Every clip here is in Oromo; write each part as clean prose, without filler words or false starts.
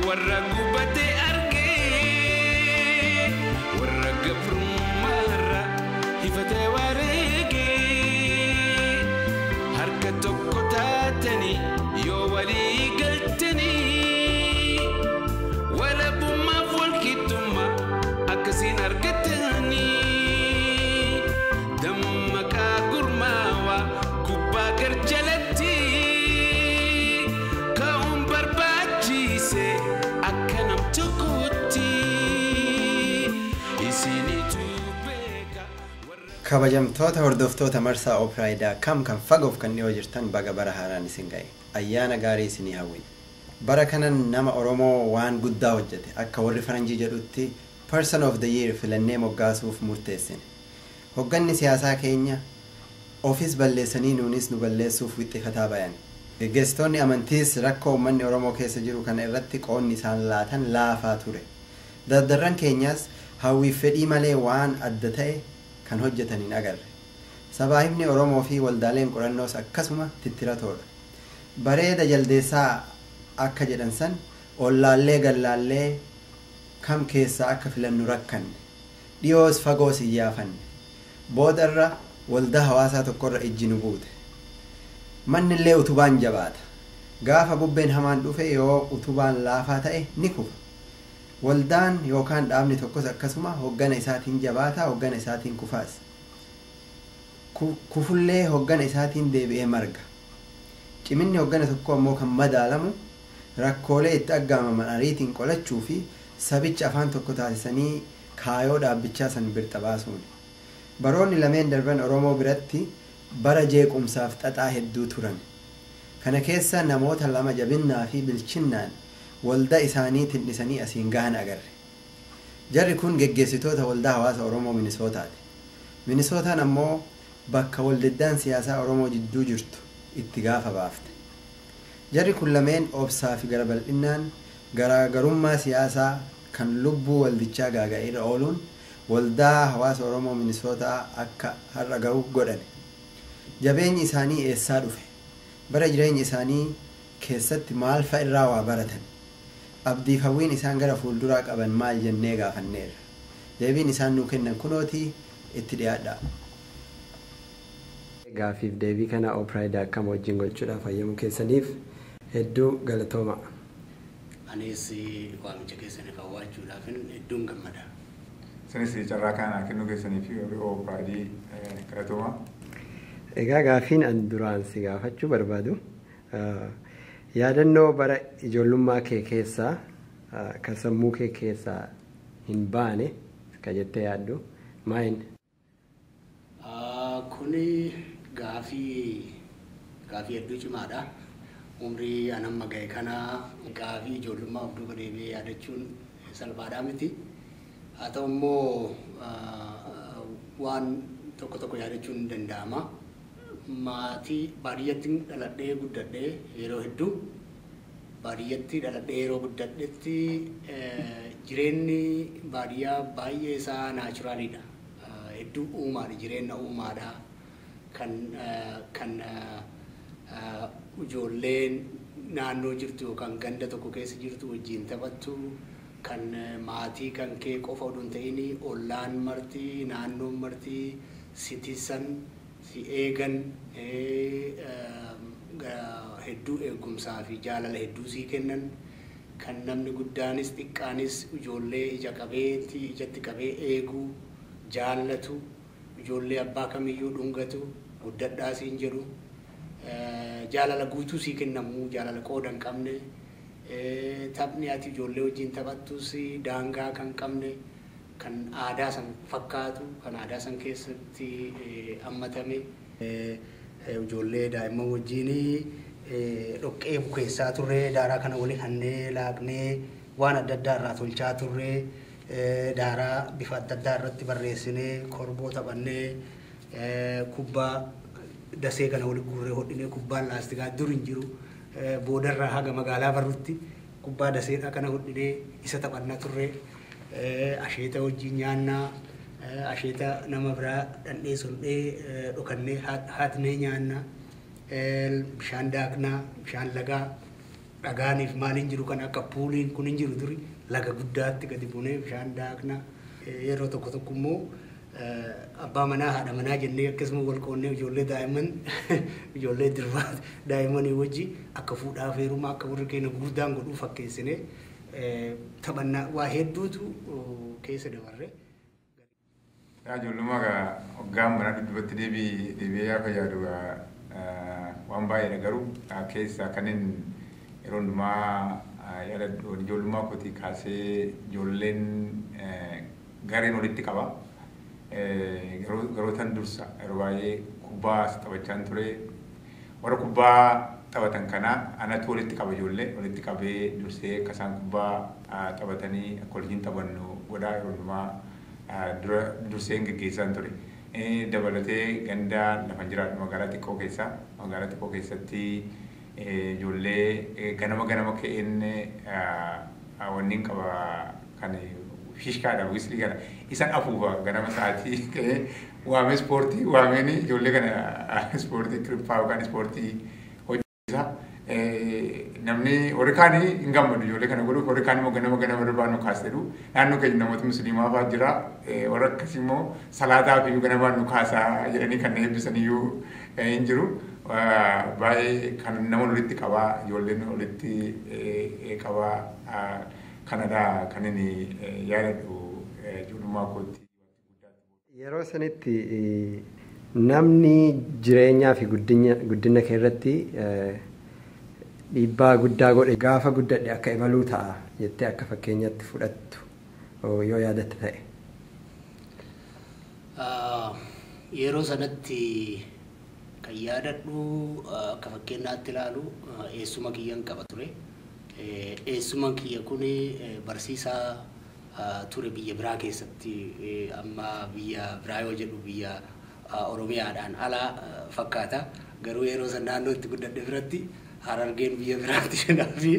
Warra gubate argee, warra gabrummaarra hifate wareegee, harka tokko taatanii yoo walii galtanii, walabummaaf walqixxummaa akkasiin argatanii, dammaqaa gurmaawaa gubbaa garjalatti ka'uun barbaachise akka nam tokkotti isinitu beeka. Kabajamtoota hordoftoota marsaa Oopiraayidaa kam kan fagoof kan dhiyoo jirtan, baga bara haaraan isin ga'e. Ayyaana gaarii isinii hawwina. Bara kanan nama Oromoo waan guddaa hojjete, akka warri faranjii jedhutti Person of the Year, filannee moggaasuuf murteessine. Hogganni siyaasaa keenya ofis balleessanii nuunis nu balleessuuf wixxifataa bayan. Geggeessitoonni amantiis rakkoo uummanni Oromoo keessa jiru kana irratti qoonni isaan laatan laafaa ture. Dardarran keenyas hawwiif fedhii malee waan adda ta'e kan hojjetan hin agarre. Sabaahimni Oromoo fi waldaaleen qorannoos akkasuma tittiratoodha. Bareeda jaldeessaa akka jedhan san, ollaallee gallaallee kam keessaa akka filannu rakkanne. Dhiyoos fagoos iyyaafanne. Boodarra waldaa hawaasaa tokkorra ijji nu buute. Mannillee utubaan jabaata. Gaafa bubbeen hamaan dhufe yoo utubaan laafaa ta'e ni kufa. Waldaan yookaan dhaabni tokkos akkasuma hoggana isaatiin jabaata, hoggana isaatiin kufaas. Kufullee hoggana isaatiin deebi'ee marga. Ciminni hoggana tokko ammoo kan madaalamu rakkoolee itti aggaamaman ariitiin qolachuu fi sabicha afaan tokko taasisanii kaayoo dhaabbichaa san birxa baasuuni. Baroonni lameen darban Oromoo biratti bara jeequmsaaf xaxaa hedduu turan. Kana keessa namoota lama jabinnaa fi bilchinnaan waldaa isaanii tindhisanii asiin gahan agarre. Jarri kun geggeessitoota waldaa hawaasa Oromoo Minisootaati. Minisootaan ammoo bakka waldiddaan siyaasaa Oromoo jidduu jirtu itti gaafa baafte. Jarri kun lameen obsaa fi gara bal'innaan garaagarummaa siyaasaa kan lubbuu waldichaa gaaga'ee irra ooluun waldaa hawaasa Oromoo Minisootaa akka har'a gahu godhane. Jabeenyi isaanii eessaa dhufe? Bara jireenya isaanii keessatti maal fa'a irraa waa baratan? Abdiif hawwiin isaan gara fuulduraa qaban maal jennee gaafanneerra. Deebiin isaan nuu kennan kunootii, itti dhiyaadhaa. Gaaffiif deebii kana Oopiraayidaa akkam wajjin gochuudhaaf hayyamuu keessaniif hedduu galatooma. Anis waamicha keessaniif awwaachuudhaaf hedduun gammada. Isinis carraa kana kennuu keessanii fi Oopiraayidii galatooma. Egaa gaaffiin an duraan si gaafachuu barbaadu, yaadannoo bara ijoollummaa kee keessaa kan sammuu kee keessaa hin baane ka jettee yaaddu maal? Kuni gaafii hedduu cimaadha. Umrii an amma ga'e kana gaafii ijoollummaa of duuba deebi'ee yaadachuun salphaadhaa miti. Haa ta'u immoo waan tokko tokko yaadachuun ni danda'ama. Maatii baadiyyatti dhaladhee guddadhee, yeroo hedduu baadiyyatti dhaladhee yeroo guddadhetti jireenyi baadiyyaa baay'ee isaa naturaliidha. Hedduu uumaadha, jireenya uumaadha. Kan ijoolleen naannoo jirtu yookaan ganda tokko keessa jirtu wajjin taphattu, kan maatii kan kee qofa oduu hin ta'in ollaan marti, naannoon marti si tiisan, si eegan, hedduu eegumsaa fi jaalala hedduu sii kennan, kan namni guddaanis xiqqaanis ijoollee ija qabeetti ijatti qabee eeguu jaallatu, ijoollee abbaa kamiyyuu dhungatu, guddadhaa siin jedhu, jaalala guutuu sii kennamu, jaalala qooda hin qabne, taphni ati ijoollee wajjin taphattus daangaa kan qabne, kan aadaa san fakkaatu, kan aadaa san keessatti hammatame. Ijoollee daa'imman wajjin dhoqqee bukeessaa turre, daaraa kana waliin hannee laaqnee waan adda addaa irraa tolchaa turre, daaraa bifa adda addaa irratti barreessinee korboo taphannee, kubbaa dasee kana waliin guurree hodhinee, kubbaan laastikaa dur hin jiru, boodarraa haga magaalaa barrutti kubbaa daseedha kana hodhinee isa taphannaa turre. Asheeta wajjin nyaannaa, asheeta nama biraa dhandhee sondhee dhokannee haatnee nyaannaa, bishaan daaknaa, bishaan lagaa. Dhagaaniif maaliin jiru kan akka puuliin kun hin jiru duri laga guddaatti gadi buunee bishaan daakna. Yeroo tokko tokko immoo abbaa manaa haadha manaa jennee akkasuma wal qoonnee ijoollee daa'imman ijoollee dirbaa daa'immanii wajji akka fuudhaaf heerumaa akka warri keenya guddaan godhuu fakkeessinee taphannaa waa hedduutu keessa dabarre. Ijoollummaa egaa hoggaan mana dudduubatti deebi'ee gaafa yaadu waan baay'eedha garuu keessaa kanneen yeroo hundumaa yaadadhu ijoollummaa kootii kaasee ijoolleen gareen walitti qaba. Garootan dursa yeroo baay'ee kubbaa taphachaan ture. Warra kubbaa taphatan kana anatu walitti qaba ijoollee walitti qabee dursee akka isaan kubbaa taphatanii akka waliin taphannu godhaa yeroo hundumaa dura dursee geggeessaan ture. Dabalatee ganda lafan jiraadhu magaalaa xiqqoo keessa magaalaa xiqqoo keessatti ijoollee ganama ganama ka'een wanni qaba kan fiishkaadha wislii kana isaan afuufa ganama sa'aatii ka'ee waamee ispoortii waameen ijoollee kana ispoortii kirippaa yookaan ispoortii hojjeta. Namni warri kaanii hin gammadu ijoollee kana godhuuf warri kaan immoo ganama ganama durbaan nu kaas jedhu naannoo keenya namoota musliimaa fa'aa jira warra akkasii immoo salaataa fi ganamaan nu kaasaa jedhanii kan eebbisan iyyuu hin jiru. Baay'ee kan nama walitti qabaa ijoolleen walitti qabaa kanadha kan inni yaadadhu ijoollummaa kootti. Yeroo sanitti namni jireenyaa fi guddina kee irratti dhiibbaa guddaa godhe gaafa guddadhe akka imaluu ta'a jettee akka fakkeenyaatti fudhattu yoo yaadatte ta'e. Yeroo sanatti kan yaadadhu akka fakkeenyaatti ilaalu eessuma kiyyaan qaba ture. Eessuma kiyya kun barsiisaa ture biyya biraa keessatti amma biyya biraa yoo jedhu biyya Oromiyaadhaan ala fakkaata. Garuu yeroo san naannoo itti guddadhe biratti Harargeen biyya biraati jedhaa fi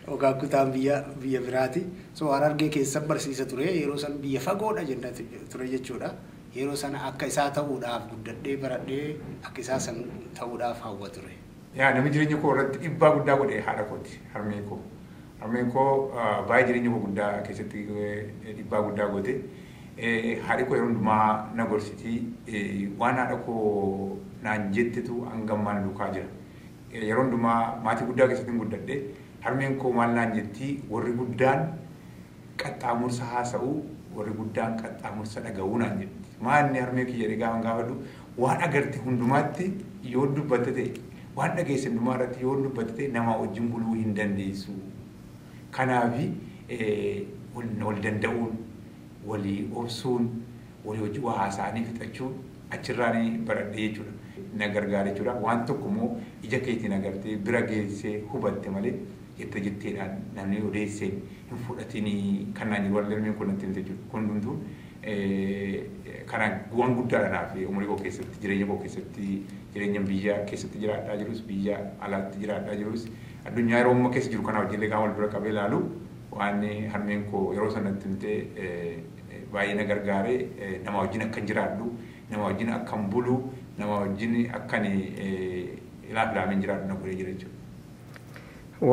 yookaan kutaan biyya biraati. So Harargee keessa barsiisa ture yeroo san biyya fagoodha jenna ture jechuudha. Yeroo sana akka isaa ta'uudhaaf guddadhee baradhee akka isaa san ta'uudhaaf hawwa ture. Yaa namni jireenya koo irratti dhiibbaa guddaa godhe haadha kooti harmee koo. Harmeen koo baay'ee jireenya koo guddaa keessatti dhiibbaa guddaa goote. Haadhi koo yeroo hundumaa na gorsiti waan haadha koo naan jettetu hanga ammaa na duukaa jira. Yeroo hundumaa maatii guddaa keessatti hin guddadhe harmeen koo maal naan jetti warri guddaan qaxxaamursa haasa'u warri guddaan qaxxaamursa dhaga'uu naan jetti. Maanni harmee kiyya jedhee gaafa gaafadhu waan agarte hundumaatti yoo dubbatte ta'e waan dhageesse hundumaa irratti yoo dubbatte ta'e nama wajjin buluu hin dandeessu. Kanaafi wal danda'uun walii obsuun walii wajjin waa haasa'anii fixachuun achirraan baradhee jechuudha. Na gargaara jechuudha. Waan tokko immoo ija keetiin agartee bira geessee hubatte malee jette jetteedhaan namni odeessee hin fudhatinii kan naan jiru warri kun natti himte jechuudha. Kun hundumtuu kana waan guddaadha naaf umurii koo keessatti jireenya koo keessatti jireenya biyya keessatti jiraadhaa jirus biyya alaatti jiraadhaa jirus addunyaa yeroo amma keessa jiru kana wajjin gaafa wal bira qabee ilaalu waan harmeen koo yeroo sanatti himte baay'ee na gargaaree nama wajjin akkan jiraadhu nama wajjin akkan bulu nama wajjin akkan ilaaf ilaameen jiraadhu na godhee jira jechuudha.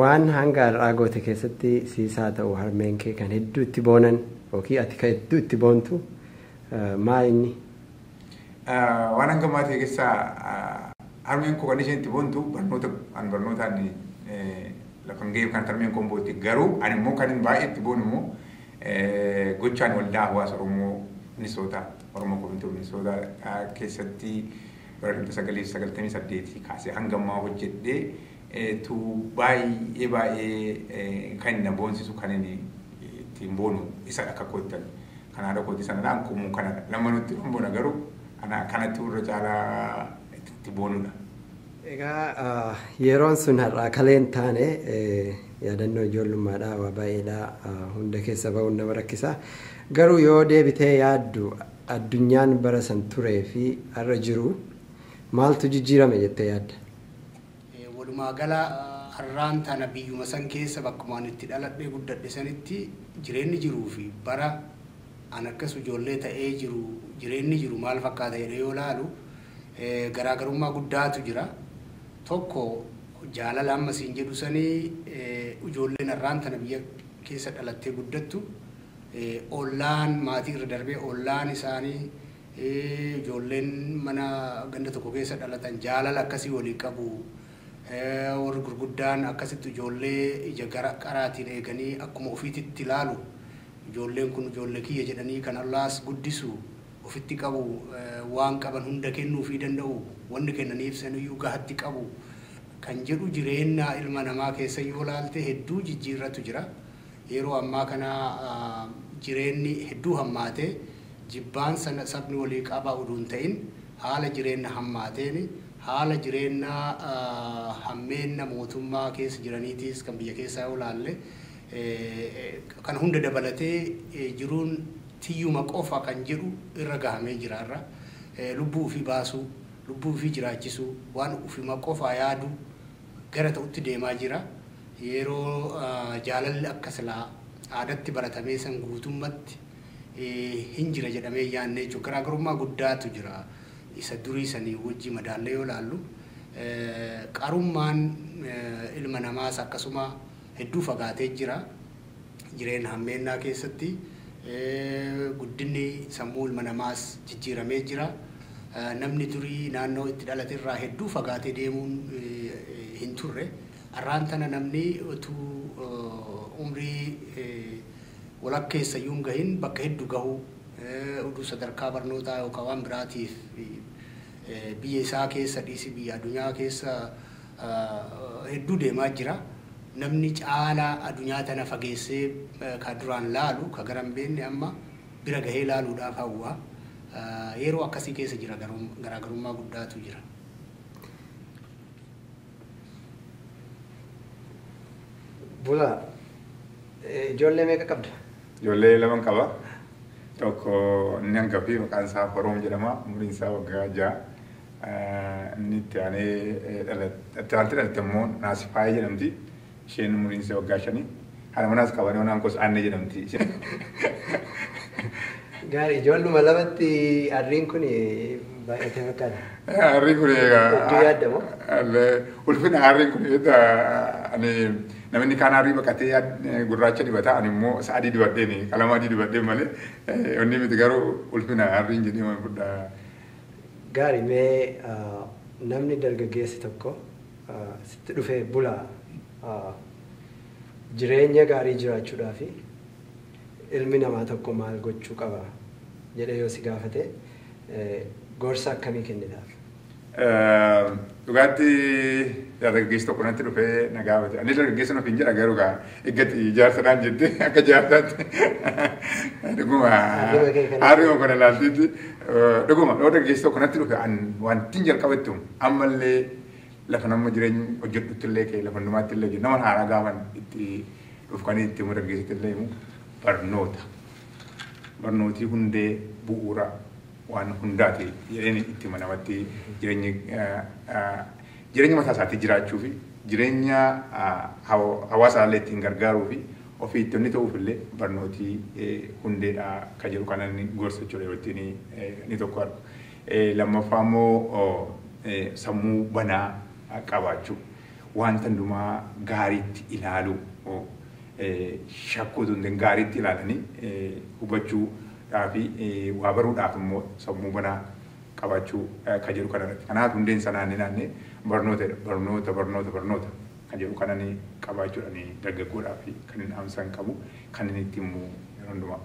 Waan hanga har'aa goote keessatti siisaa ta'u harmeen kee kan hedduu itti boonan yookiin ati kan hedduu itti boontu maal inni? Waan hanga maatii keessaa harmeen koo kan isheen itti boontu barnoota an barnootaan lafan ga'eef kan harmeen koo bootti garuu ani immoo kan baay'ee itti boonu immoo gochaan waldaa hawaasa Oromoo Minisootaa Oromoo Koominitii Minisootaa keessatti bara 1998 kaasee hanga ammaa hojjedhee tu baay'ee baay'ee kan na boonsisu kan inni ittiin boonu isa akka koottan kan haadha kooti sanadha ankumuu kanadha lamanutti hin boona garuu kanatti irra caalaa itti boonudha. Egaa yeroon sun har'aa kaleen taane yaadannoo ijoollummaadhaa waa baay'eedhaa hunda keessa ba'uun nama rakkisa. Garuu yoo deebitee yaaddu addunyaan bara san turee fi har'a jiru maaltu jijjiirame jettee yaadda? Walumaa gala har'aan tana biyyuma san keessa bakkumaan itti dhaladhee guddadhe sanitti jireenyi jiruu fi bara an akkas ijoollee ta'ee jiru jireenyi jiru maal fakkaata jedhee yoo ilaalu garaagarummaa guddaatu jira. Tokko Jaalala amma siin jedhu sanii ijoolleen har'aan tana biyya keessa dhalattee guddattu ollaan maatii irra darbee ollaan isaanii ijoolleen mana ganda tokko keessa dhalatan jaalala akkasii walii qabu. Warri gurguddaan akkasitti ijoollee ija gara qaraatiin eeganii akkuma ofiititti ilaalu. Ijoolleen kun ijoollee kiyya jedhanii kan ollaas guddisu ofitti qabu, waan qaban hunda kennuufii danda'u, wanni kennaniif saniyyuu gahatti qabu kan jedhu jireenya ilma namaa keessa yoo ilaalte hedduu jijjiirratu jira. Yeroo ammaa kana jireenyi hedduu hammaatee jibbaan sana sabni walii qabaa oduu hin ta'in haala jireenya hammaateen haala jireenya hammeenna mootummaa keessa jiraniitis kan biyya keessaa yoo ilaalle kan hunda dabalatee jiruun tiyyuma qofa kan jedhu irra gahamee jira irra. Lubbuu ofii baasuu, lubbuu ofii jiraachisuu, waan ofuma qofa yaadu gara ta'utti deemaa jira. Yeroo jaalalli akka silaa aadaatti baratamee san guutummatti hin jira jedhamee yaadne jechuudha. Garaagarummaa guddaatu jira. Isa durii sanii wajji madaallee yoo ilaallu qarummaan ilma namaas akkasuma hedduu fagaatee jira. Jireenya hammeennaa keessatti guddinni sammuu ilma namaas jijjiiramee jira. Namni durii naannoo itti dhalate irraa hedduu fagaatee deemuun hin turre. Har'aan tana namni utuu umrii walakkeessa iyyuu hin gahin bakka hedduu gahuu oduu sadarkaa barnootaa yookaan waan biraatiif biyya isaa keessa dhiisi biyya addunyaa keessa hedduu deemaa jira. Namni caalaa addunyaa tana fageessee ka duraan laalu ka gara hin beekne amma bira gahee laaluudhaaf hawwa. Yeroo akkasii keessa jira, garaagarummaa guddaatu jira. Bulaa, ijoollee meeqa qabda? Ijoollee lama qaba. Tokko inni hangafi maqaan isaa Horoom jedhama. Umriin isaa waggaa 6. Inni itti aanee dhalate immoo Naasifaayee jedhamti. Isheen umriin isaa waggaa 5. Haadha manaas qabanii manaan koos Aanne jedhamti. Gaarii, ijoolluma lamatti arriin kun baay'atee fakkaata. Arriin kun egaa. Hedduu yaadda moo? Ulfina arriin kun ani namni kaan arrii baqatee gurraacha dibata ani immoo isa adii dibadheeni qalama adii dibadheen malee inni miti garuu ulfina arriin jedhee man fudhaa. Gaarii, mee namni dargaggeessi tokko sitti dhufee bulaa jireenya gaarii jiraachuudhaaf ilmi namaa tokko maal gochuu qaba jedhee yoo si gaafate gorsa akkamii kennitaaf? Dhugaatti dargaggeessi tokko natti dhufee na gaafate. Ani dargaggeessa ofiin jedha garuu gaa eeggatti ijaarsadhaan jette akka jaarsaatti. Dhuguma harruma kana ilaalteetti dhuguma yoo dargaggeessi tokko natti dhufe wanti jalqabattu ammallee lafa nama jireenya hojjedhutti illee ka'e lafa hundumaatti illee nama haaraa gaafan itti dhufkanii itti himu dargaggeessatti illee himu barnoota. Barnootii hundee bu'uura waan hundaati jedheen itti hima namatti jireenya mataa isaatii jiraachuu fi jireenya hawaasa illee ittiin gargaaruu fi ofii itti inni ta'uuf illee barnootii hundeedha kan jedhu kana inni gorsa jechuudha yeroo ittiin inni tokko argu. Lammaffaa immoo sammuu banaa qabaachuu, wanta hundumaa gaariitti ilaaluu, shakkuu osoo hin gaariitti ilaalanii hubachuu fi waa baruudhaaf immoo sammuu banaa qabaachuu kan jedhu kana irratti. Kanaaf hundeen isaa naannee naannee barnoota barnoota barnoota barnoota kan jedhu kana ni qabaachuudhaan dargaggoodhaaf kan inni dhaamsa qabu kan inni itti himu yeroo hundumaa.